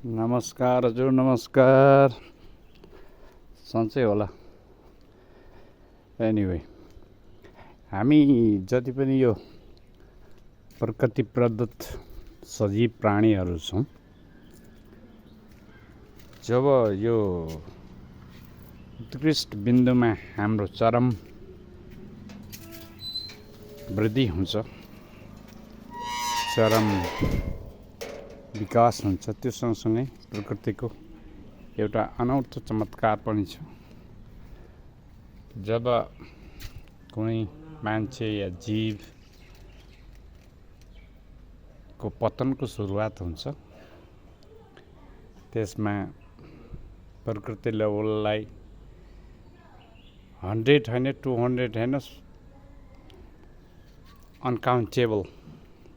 नमस्कार हजुर, नमस्कार। सन्चै होला। एनिवे, हामी जति पनि यो प्रकृति प्रदत्त सजीव प्राणीहरू छौँ, जब यो उत्कृष्ट बिन्दुमा हाम्रो चरम वृद्धि हुन्छ, चरम विकास हुन्छ, त्यो सँगसँगै प्रकृतिको एउटा अनौठो चमत्कार पनि छ। जब कुनै मान्छे या जीवको पतनको सुरुवात हुन्छ, त्यसमा प्रकृतिले उसलाई 100 होइन, 200 होइन, अनकाउन्टेबल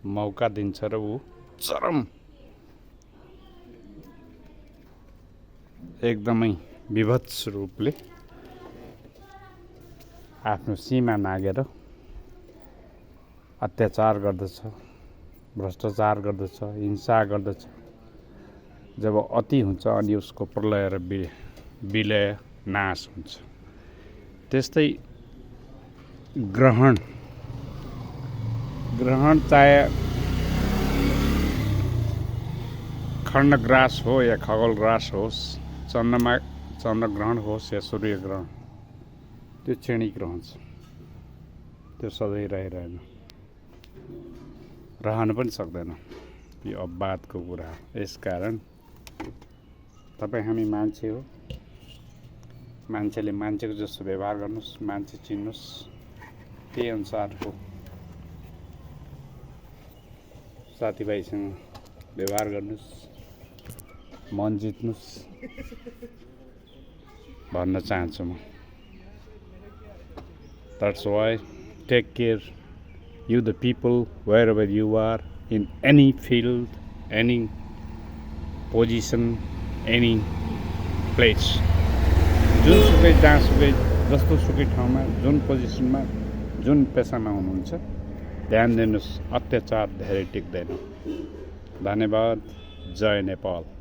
मौका दिन्छ र ऊ चरम एकदमै विभत्स रूपले आफ्नो सीमा नागेर अत्याचार गर्दछ, भ्रष्टाचार गर्दछ, हिंसा गर्दछ। जब अति हुन्छ अनि उसको प्रलय र विलय नाश हुन्छ। त्यस्तै ग्रहण चाहे खण्डग्रास हो या खगोलग्रास होस्, चन्द्रग्रहण होस् या सूर्यग्रहण, त्यो क्षणिक रहन्छ, त्यो सधैँ रहिरहन, रहन पनि सक्दैन। यो अपवादको कुरा हो। यसकारण तपाईँ हामी मान्छे हो, मान्छेले मान्छेको जस्तो व्यवहार गर्नुहोस्, मान्छे चिन्नुहोस्, त्यही अनुसारको साथीभाइसँग व्यवहार गर्नुहोस्, मन जित्नुहोस् भन्न चाहन्छु म। That's why take care, you the people, wherever you are, in any field, any position, any place. जुनसुकै जहाँसुकै जस्तोसुकै ठाउँमा, जुन पोजिसनमा, जुन पेसामा हुनुहुन्छ, ध्यान दिनुहोस्, अत्याचार धेरै टिक्दैन। धन्यवाद। जय नेपाल।